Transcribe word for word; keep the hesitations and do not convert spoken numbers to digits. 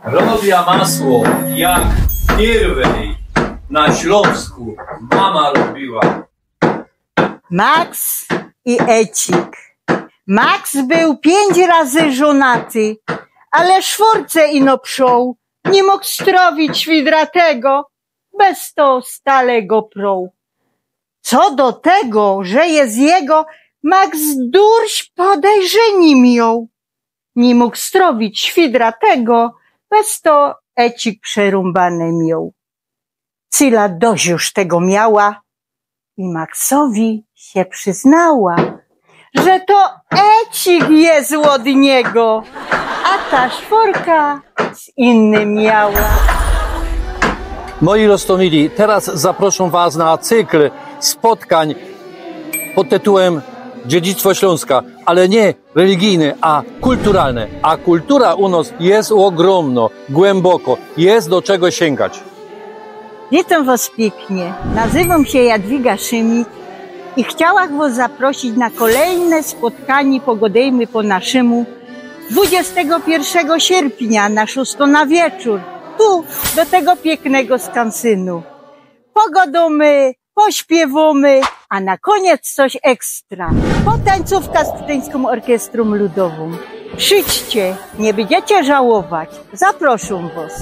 Robia masło, jak pierwej na Śląsku mama robiła. Maks i Ecik. Maks bōł piyńć razy żōnaty, ale szwōrce ino przoł, niy mōg strowić świdratego, bez to stale go proł. Co do tego, że je jego, Maks durś podejrzeni mioł. Niy mōg strowić świdratego, bez to Ecik przerōmbane mioł. Cyla dość już tego miała i Maksowi sie przyznała, że to Ecik je ôd niego, a ta szwōrka z innym miała. Moi roztōmili, teraz zaproszōm was na cykl spotkań pod tytułem Dziedzictwo Śląska, ale niy religijne, a kulturalne. A kultura u nos je ôgrōmno, głyboko, je do czego sięgać. Witōm wos piyknie. Nazywōm sie Jadwiga Szymik i chciałach wos zaprosić na kolejne spotkanie Pogodejmy po naszymu dwudziestego piyrszego sierpnia na szōstõ na wieczōr, tu, do tego piyknego skansynu. Pogodōmy, pośpiywōmy, a na kōniec coś ekstra. Potańcōwka z Gduńskōm Orkiestrōm Ludowōm. Przijdźcie, niy bydziecie żałować. Zaproszōm wos.